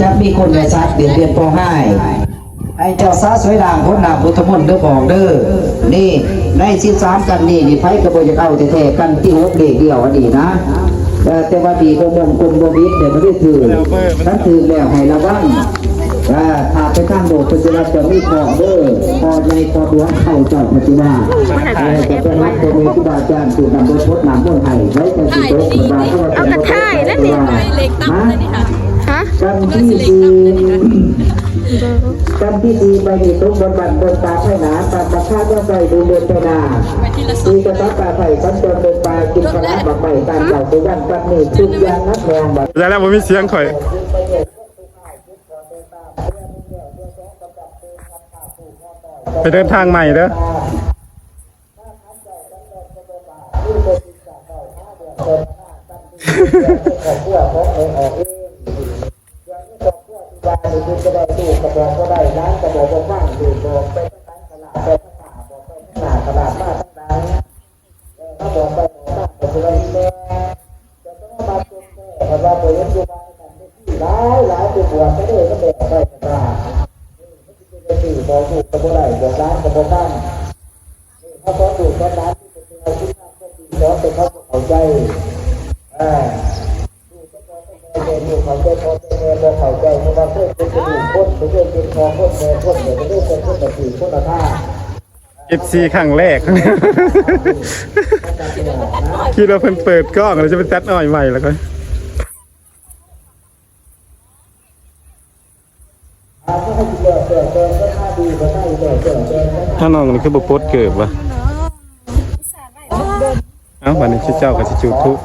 ຈັກມີຄົນ ແລະ ສັດບຽດບຽນເພາະຮ້າຍ ໃຫ້ເຈົ້າສາສວຍລ້າງພົ້ນນ້ຳພຸດທະມົນເດີ ບອກເດີ. ນີ້ ໃນສິບສາມກັນນີ້ ນີ້ໃຜກໍບໍ່ຢາກເອົາແທ້ໆ ກັນທີຫົກ ເລກດຽວອັນນີ້ນະ. ເອີ ແຕ່ວ່າດີບໍ່ມ່ວນກົນບໍ່ບິດ ແຕ່ບໍ່ໄດ້ຖືກ ຄັນຖືກແລ້ວໃຫ້ລະວັງ. ເອີ ຖ້າໄປທາງໂລກເພິ່ນຊິວ່າເຈົ້າມີເຄາະເດີ ເຄາະໃຫຍ່ເຄາະຫຼວງເຂົ້າເຈົ້າ ເພິ່ນຊິວ່າ. ເອີ ຈະໄປຮັບພໍ່ແມ່ຄູບາອາຈານ ສູບນ້ຳບົດພົດນ້ຳມົນໃຫ້ ໄວ້ຈັງຊິຕົກ ເພິ່ນວ່າ. ເອົາກະຖ່າຍແລ້ວນີ້ ເລກຕ່ຳແລ້ວນີ້ ຮະ? ກຳທີ່ສີ່ ກຳທີ່ສີ່ ໄປນີ້ຕົກບົນບ້ານບົນປ່າໄພໜາ ຕາມບັກຄາເມືອງໄຊ ດູເດີນໄພໜາ ທີ່ກະສັບປ່າໄຜ່ສັນຈອນເດີນປ່າ ກິນປະຫຼາໝາກໄມ້ ຕາມເຈົ້າສຸວັນ ກຳນີ້ທຸກຢ່າງໜັກໜ່ວງບັດ. ຢ່າແລ້ວ ບໍ່ມີສຽງຂ້ອຍ ໄປເດີນທາງໃໝ່ເດີ. ເອັຟຊີ ຄັ້ງແລກ ຄິດວ່າເພິ່ນເປີດກ້ອງແລ້ວຈະໄປຕັດອ້ອຍໃໝ່ແລ້ວກໍ. ທາງນ້ອງນີ້ຄືບໍ່ປົດເກີບວະ? ເອົ້າ ບາດນີ້ເຈົ້າກໍຊິຈູດທູບ.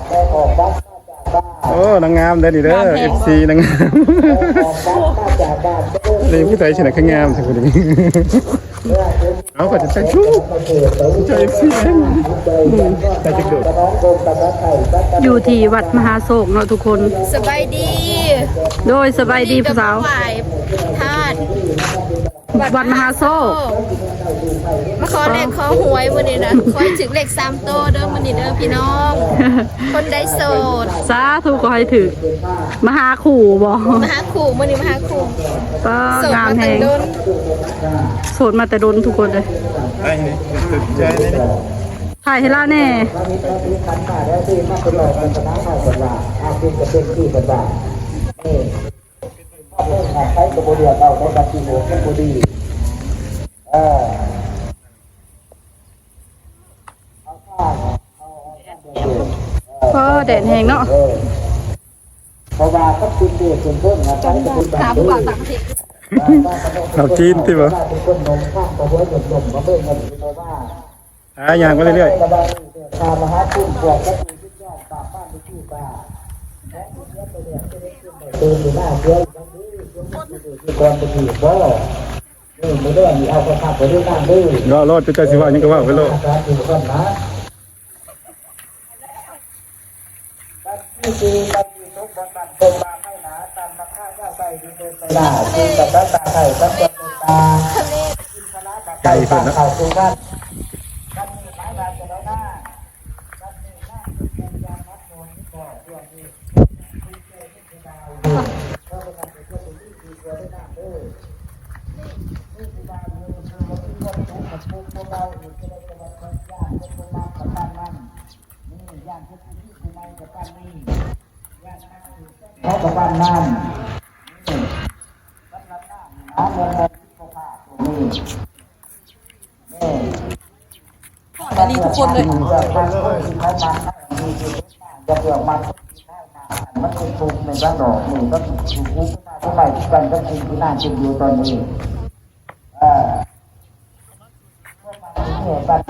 ໂອ້ ນາງງາມເດ້ນີ້ເດີ ງາມແຮງ ເອັຟຊີ ນາງງາມ. ນີ້ຜູ້ໃດຊິນະ ຄືງາມແທ້ຜູ້ນີ້. ເອົາ ຂ້ອຍຈະໃສ່ຊຸດ ເຈົ້າ ເອັຟຊີ ໃສ່ຈັກໂດດ. ຢູ່ທີ່ວັດມະຫາໂຊກເນາະທຸກຄົນ. ສະບາຍດີ. ໂດຍ ສະບາຍດີຜູ້ສາວ. ທາດວັດມະຫາໂຊກ ມາຂໍເລກຂໍຫວຍມື້ນີ້ນະ. ຂໍໃຫ້ຖືກເລກສາມໂຕເດີມື້ນີ້ເດີພີ່ນ້ອງ. ຄົນໃດໂສດ ສາທຸ ຂໍໃຫ້ຖືກ. ມາຫາຄູ່ບໍ່? ມາຫາຄູ່ ມື້ນີ້ມາຫາຄູ່. ປ້າ ໂສດມາແຕ່ດົນ ງາມແຮງ ໂສດມາແຕ່ດົນທຸກຄົນເລີຍ. ຖ່າຍໃຫ້ລາວແດ່. ພໍ ແດດແຮງເນາະ. ເອີ ເພາະວ່າຄັນເປັນເດດເປັນເພິ່ນ ອາຈານກໍເປັນ ຖາມຜູ້ບ່າວຕ່າງປະເທດ ເອີ ຊາວຈີນຕິບໍ່? ເປັນຄົນໜົມຂ້າມກະບວຍໜົມໆ ມາເບິ່ງເງິນຢູ່ບໍ່ວ່າ ອ່າ ຍ່າງໄປເລື້ອຍໆ ລະບາດນີ້ ຂ້າມາຫາຄຸນພວກສັດຢູ່ທີ່ຈອມປາບບ້ານຢູ່ທີ່ບ້ານ ແລະ ເສຍໄປແລ້ວ ຈະໄດ້ຂຶ້ນໄດ້ຕື່ມຢູ່ໜ້າເສຍອີກຄັ້ງນີ້ ຄວາມເປັນຢູ່ທີ່ກ່ອນໄປຖືກບໍ່? ນີ້ ມື້ເດີ ນີ້ ເອົາກະຄັກໄປເດີ ນາງເດີ ເວົ້າໂລດ ເຈົ້າຊິເວົ້າຫຍັງກໍເວົ້າໄປໂລດ. ໄກເພິ່ນເນາະ. ເຂົາກໍປານນັ້ນ ນີ້ ສຳລັບໜ້ານີ້ນະ ແມ່ນບໍ່ມີໂຊຄາບຕົວນີ້ ນີ້ ຮອດອີ່ຫຼີທຸກຄົນເລີຍ ຢ່າເລືອກມັກຄົນທີ່ເຂົ້າມາ ມັນເປັນທຸກໃນການດອກນີ້ ກໍຖືກຄຸກມາ ຜູ້ໃໝ່ຄືກັນກັບສິ່ງທີ່ນາງເປັນຢູ່ຕອນນີ້ ເອີ.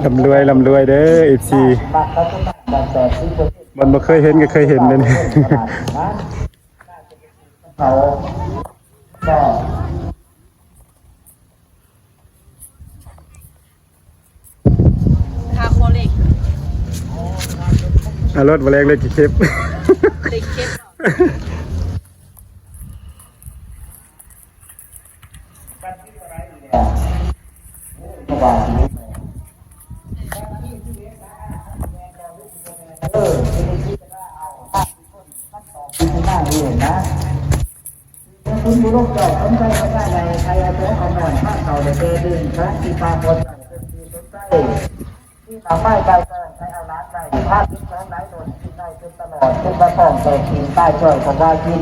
ລ່ຳລວຍ ລ່ຳລວຍເດີ ເອັຟຊີ ບ່ອນບໍ່ເຄີຍເຫັນກໍເຄີຍເຫັນເດ້ນີ້. ເອົາລົດມາແລກເລີຍ ເກັບ ເກັບ. ເອີ ເຮັດໃຫ້ຄິດວ່າເອົາ ເປັນໜ້າເຫັນນະ. ຜູ້ລົງເຈົ້າສົນໃຈພະຍາໃຫຍ່ ໃຫ້ເອົາຕົວເອົາມ່ອນພາເຂົ້າໄດ້ແກ່ດຶງຂອງທີ່ປ່າຂໍເຈົ້າເປັນທີ່ສົນໃຈ ທີ່ມາໄມ້ໃບຕອງໃຫ້ເອົາຫຼານໄວ້ ພາເກັບຂອງຫຼາຍໂຕກິນໄດ້ຈົນຕະຫຼອດ ຈົນວ່າທ້ອງແຕກຕີນຕາຍຈ້ອຍກໍວ່າກິນ.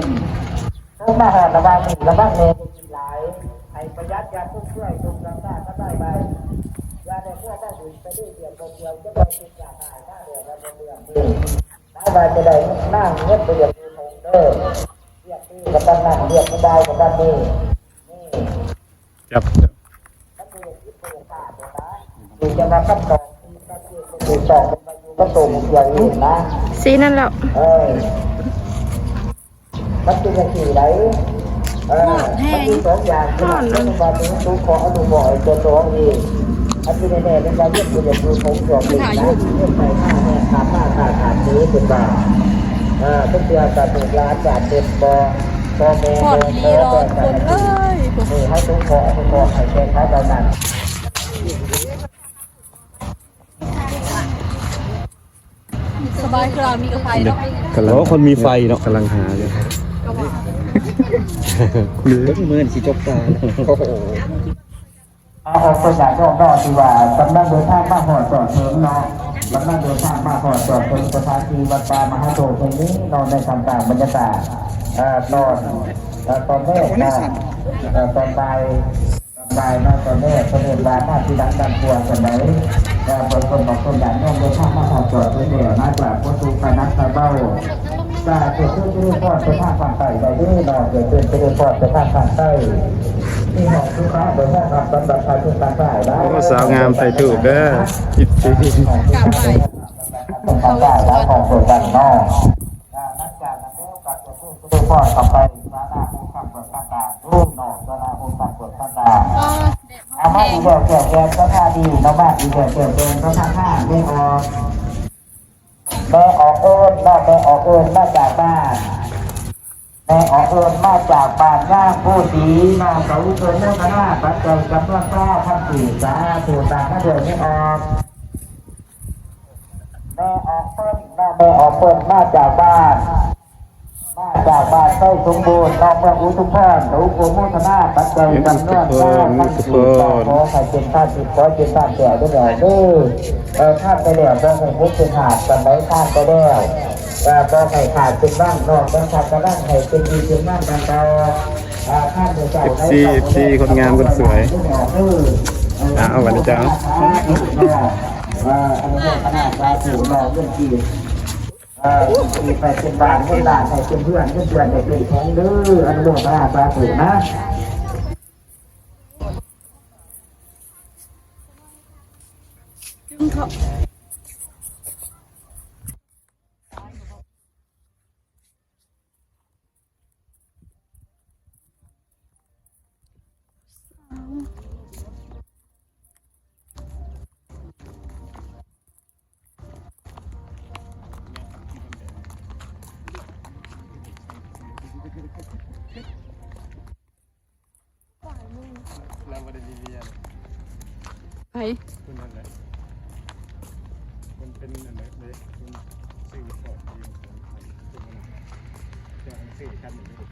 ຕົກມາຮອດລະຫວ່າງນີ້ລະວັງແດ່ ຢ່າກິນຫຼາຍ ໃຫ້ປະຢັດຢາຟຸມເຟືອຍ ຈົ່ງກະຊາກະຊາຍໄວ້ ຢ່າໄດ້ຄົວມາຫຸ້ນໄປເລີຍ ວຽກບໍ່ກ່ຽວ ຈະໄດ້ເປັນຢາກອາຍ ມາແດ່ລະບໍ່ເລື່ອງເດີ ຫຼາຍວ່າຈະໄດ້ນາງເງິນບໍ່ຢາກຢູ່ທົ່ງເດີ ວຽກນີ້ກະປານນັ້ນ ວຽກຜູ້ບ່າວກະປານນີ້ ນີ້ ຈັບ ມັນບໍ່ຢາກຄິດບໍ່ຢາກຄາດເດ້ນະ ນີ້ຈະວ່າຄຳຕອບທີ່ຊັດເຈນ ບໍ່ຖືກຕ້ອງ ເປັນວ່າຢູ່ກັບໂຕຜູ້ດຽວເອງນະ ສີນັ້ນແລ້ວ ເອີ ມັນເປັນຈັ່ງຊີ້ໄດ໋ ເອີ ຮ້ອນແຮງ ມັນມີສອງຢ່າງ ຮ້ອນ ຄືວ່າເປັນສຸກຂອງອະນຸພອນຕົວຕົວເອງ ອັນທີ່ແນ່ໆ ເປັນວ່າເງິນບໍ່ຢາກຢູ່ຖົງຈອກເອງນະ ເງິນໄປມາແຮງຂາດມາຄ້າຂາດເສ ເພິ່ນວ່າ ເອີ ເພິ່ນເຊື່ອກັບລູກຫຼານຈາກເປັນພໍ່ ພໍ່ແມ່ ຮ້ອນອີ່ຫຼີດອກຄົນເອີຍ ເອີ ເຮົາສົງເຄາະອະນຸເຄາະໃຫ້ແກ່ເຂົາເຫຼົ່ານັ້ນ. ສະບາຍຄືລາວມີກະໄຟເນາະ ໂອ້ ຄົນມີໄຟເນາະ ກຳລັງຫາຢູ່ ກະວ່າ ມື້ນີ້ຊິຈົບຕາ ໂອ້ໂຫ ອາ ອອກຕົວຢ່າງນ້ອງເນາະ ທີ່ວ່າກຳລັງເດີນທາງມາຮອດຈອດເຖິງເນາະ ກຳລັງເດີນທາງມາຮອດຈອດເຖິງສະຖານທີ່ວັດປ່າມະຫາໂພແຫ່ງນີ້ເນາະ ໃນທ່າມກາງບັນຍາກາດ ເອີ ຕອນ ເອີ ຕອນແລກເນາະ ເອີ ຕອນບ່າຍ ບາຍມາຕອນແລກ ເພິ່ນເອີ້ນວ່າມາທີຫຼັງດັງກວ່າປານໃດ ແຕ່ບາງຄົນບາງຄົນຍາດໂຍມເດີນທາງມາຮອດຈອດເຖິງແລ້ວ ມາຈາກບໍ່ທຸກໄປໜັກໄປເບົາ ກະເກີດຂຶ້ນທີ່ພອດໄປທາງຝັ່ງໃຕ້ໄດ້ເດີເນາະ ເກີດຂຶ້ນທີ່ພອດໄປທາງຝັ່ງໃຕ້ ທີ່ຮອດສຸຂະໄດ້ຮອງຮັບສຳລັບພະທຸກທ່ານທັງຫຼາຍ. ໂອ້ ສາວງາມໃສ່ທູບເດີ ເອັຟຊີ ຂອງທຸກທ່ານທັງຫຼາຍ ຂອງເພິ່ນກັນເນາະ. ອ່າ ຫຼັງຈາກນັ້ນແລ້ວກໍຈະເພິ່ມຈະເລີນພອນເຂົ້າໄປສາລາໂຮງສ້າງເບື້ອງຕ່າງໆ ເດີເນາະ ສາລາໂຮງສ້າງເບື້ອງຕ່າງໆ. ເອົາມາອີກແລ້ວແກ້ວແກ່ນສະພາດີເນາະ ມາອີກແລ້ວແກ້ວແກ່ນສະພາງາມ ແມ່ອອກ ແມ່ອອກເອີ້ນເນາະ ແມ່ອອກເອີ້ນມາຈາກບ້ານ ແມ່ອອກເອີ້ນມາຈາກບ້ານຍາງໂພສີເນາະ ກໍອຸທິດໂມທະນາປັດໄຈຈຳນວນຊາວພັນກີບ ສາທຸ ຕາມມາດ້ວຍແມ່ອອກ ແມ່ອອກເພິ່ນເນາະ ແມ່ອອກເພິ່ນມາຈາກບ້ານ ມາຈາກບ້ານໄຊສົມບູນເນາະ ເມືອງອຸທຸມພອນ ກໍອຸໂມທະນາປັດໄຈຈຳນວນຊາວພັນກີບເນາະ ຂໍໃຫ້ເປັນທານທິບ ຂໍເປັນທານແກ້ວເດີແມ່ເດີ ເອີ ທານໄປແລ້ວບໍ່ໃຫ້ຫົກເປັນຫາດ ປານໃດທານໄປແລ້ວ ເອີ ບໍ່ໃຫ້ຂາດເປັນວັງເນາະ ຕ້ອງທານກຳລັງໃຫ້ເປັນດີເປັນງາມດັ່ງເກົ່າ ເອີ ທານໄປເຈົ້າ ເອັຟຊີ ເອັຟຊີ ຄົນງາມຄົນສວຍ ເອີ ເອົາ ບັດນີ້ເຈົ້າ ເອີ ອະນຸໂມທະນາສາທຸເນາະ ເງິນກີບ ເອີ ໃຫ້ເປັນບ້ານເປັນລານ ໃຫ້ເປັນເຮືອນເປັນເຮືອນ ໃຫ້ເປັນຂອງເດີ ອະນຸໂມທະນາສາທຸນະ. ລາວບໍ່ໄດ້ມີເມຍ. ໃຜ? ຄົນນັ້ນແຫຼະ ມັນເປັນອັນນັ້ນເດ້ ມັນຊື້ຂອງຢູ່ ເຈົ້າຂອງຊື້ຄັນນີ້.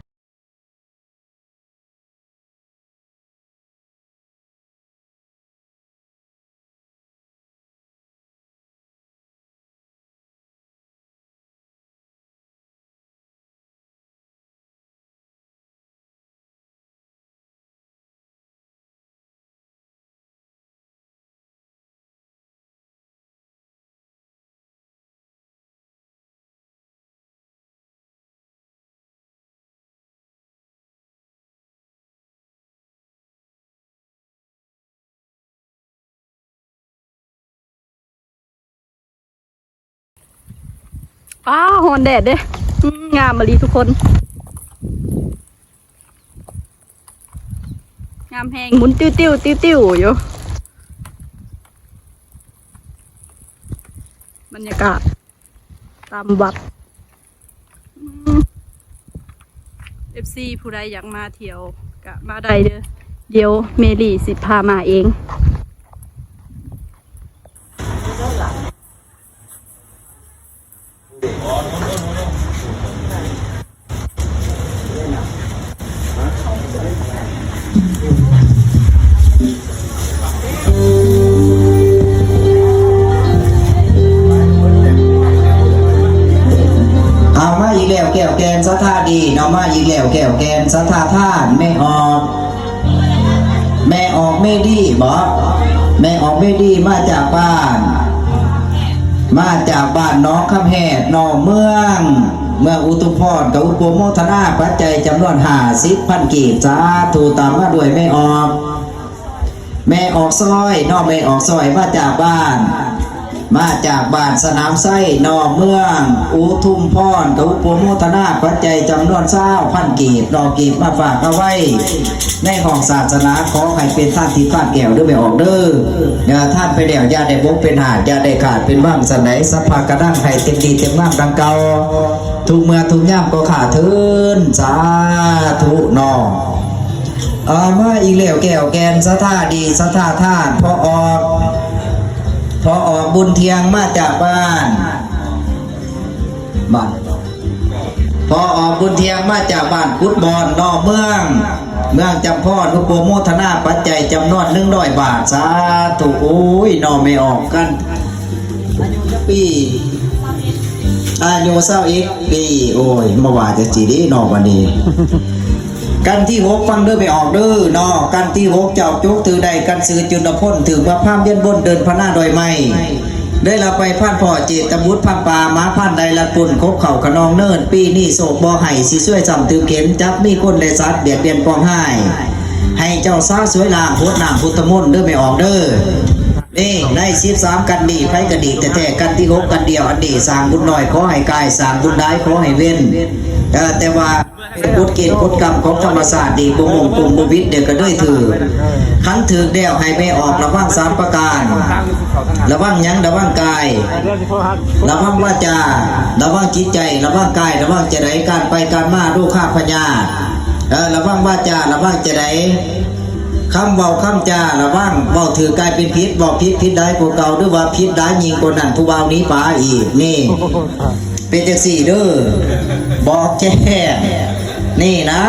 ອ້າ ຮ້ອນແດດເດ້ ອືມ ງາມອີ່ຫຼີທຸກຄົນ ງາມແຮງ ໝູນຕິວໆ ຕິວໆ ຢູ່ ບັນຍາກາດ ຕາມວັດ ອືມ ເອັຟຊີ ຜູ້ໃດຢາກມາທ່ຽວກະມາໄດ້ເດີ ດຽວເມລີຊິພາມາເອງ. ເ ເອົາ ມາອີກແລ້ວ ແກ້ວແກ່ນສັດທາດີເນາະ ມາອີກແລ້ວ ແກ້ວແກ່ນສັດທາທານ ແມ່ອອກ ແມ່ອອກເມດີບໍ? ແມ່ອອກເມດີມາຈາກບ້ານ ມາຈາກບ້ານໜອງຄຳແຮດເນາະ ເມືອງ ເມືອງອຸທຸມພອນ ກໍອະນຸໂມທະນາປັດໄຈຈຳນວນຫ້າສິບພັນກີບ ສາທຸ. ຕາມມາດ້ວຍແມ່ອອກ ແມ່ອອກຊອຍເນາະ ແມ່ອອກຊອຍມາຈາກບ້ານ ມາຈາກບ້ານສະໜາມໄຊເນາະ ເມືອງອຸທຸມພອນ ກໍອະນຸໂມທະນາປັດໄຈຈຳນວນຊາວພັນກີບເນາະ ເກັບມາຝາກເອົາໄວ້ໃນຫ້ອງສາສະໜາ ຂໍໃຫ້ເປັນທານທິບທານແກ້ວເດີແມ່ອອກເດີ. ເອີ ທານໄປແລ້ວຢ່າໄດ້ບົກເປັນຫາດ ຢ່າໄດ້ຂາດເປັນວັງ ສັນໃດສັບພະກະດັງ ໃຫ້ເຕັມດີເຕັມງາມດັ່ງເກົ່າ ທຸກເມື່ອທຸກຍາມກໍຂ້າເທີນ ສາທຸເນາະ. ເອົາ ມາອີກແລ້ວ ແກ້ວແກ່ນສັດທາດີສັດທາທານ ພໍ່ອອກ ພໍ່ອອກບຸນທ່ຽງມາຈາກບ້ານ ບ້ານ ພໍ່ອອກບຸນທ່ຽງມາຈາກບ້ານກຸດບອນເນາະ ເມືອງ ເມືອງຈຳພອນ ອະນຸໂມທະນາປັດໄຈຈຳນວນໜຶ່ງຮ້ອຍບາດ ສາທຸ. ໂອ້ຍ ເນາະ ແມ່ອອກກັນ ອາຍຸຈັກປີ? ອາຍຸຊາວເອັດປີ. ໂອ້ຍ ມາວ່າຈັ່ງຊີ້ເດ້ເນາະ ບັດນີ້ ກັນທີຫົກ ຟັງເດີແມ່ອອກເດີເນາະ ກັນທີຫົກ ເຈົ້າຈົກຖືກໄດ້ກັນຊື່ຈຸນນະພົນ ຖືກມາພາມວຽນວົນເດີ່ນພະນາດອຍໄມ້ ເລີຍລະໄປພານພໍ່ເຈດຕະບຸດ ພານປ່າໝາພານໃດລັດປຸນ ຄົບເຂົ້າຂະນອງເນີນ ປີນີ້ໂຊກບໍ່ໃຫ້ ຊິຊວຍຊ້ຳຖືກເຂັນ ຈັກມີຄົນແລະສັດບຽດບຽນປອງຮ້າຍ ໃຫ້ເຈົ້າສາສວຍລ້າງ ຫົດນ້ຳພຸດທະມົນເດີແມ່ອອກເດີ. ນີ້ໃນສິບສາມກັນນີ້ ໃຜກະດີກແທ້ໆ ກັນທີຫົກກັນດຽວອັນນີ້ ສ້າງບຸນໜ້ອຍຂໍໃຫ້ກາຍ ສ້າງບຸນຫຼາຍຂໍໃຫ້ເວັ້ນ. ເອີ ແຕ່ວ່າເປັນກົດເກນກົດກຳຂອງທຳມະຊາດນີ້ ບໍ່ມົ້ງປຸ້ມບໍ່ບິດເດກະເດີຍຖືກ. ຄັນຖືກແລ້ວໃຫ້ແມ່ອອກລະວັງສາມປະການ. ລະວັງຫຍັງ? ລະວັງກາຍ ລະວັງວາຈາ ລະວັງຈິດໃຈ ລະວັງກາຍ ລະວັງຈະໄດ້ ການໄປການມາ ໂລຄາພະຍາດ ເອີ ລະວັງວາຈາ ລະວັງຈະໄດ້ ຄຳເວົ້າຄຳຈາລະວັງ ເວົ້າຖືກກາຍເປັນຜິດ ເວົ້າຜິດຜິດຫຼາຍກວ່າເກົ່າ ຫຼືວ່າຜິດຫຼາຍຍິ່ງກວ່ານັ້ນ ຜູ້ບ່າວໜີປາອີກ. ນີ້ ເປັນຈັ່ງຊີ້ເດີ ບອກແຈ້ງນີ້ນະ.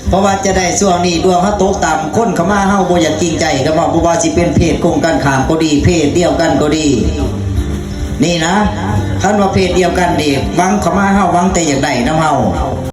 ເພາະວ່າຈະໄດ້ຊ່ວງນີ້ດວງເຮົາຕົກຕ່ຳ ຄົນເຂົ້າມາເຮົາບໍ່ຢາກຈິງໃຈກັບເຮົາ ບໍ່ວ່າຊິເປັນເພດກົງກັນຂ້າມກໍດີ ເພດດຽວກັນກໍດີ ນີ້ນະ. ຄັນວ່າເພດດຽວກັນນີ້ ຫວັງເຂົ້າມາເຮົາຫວັງແຕ່ຢາກໄດ້ນຳເຮົາ.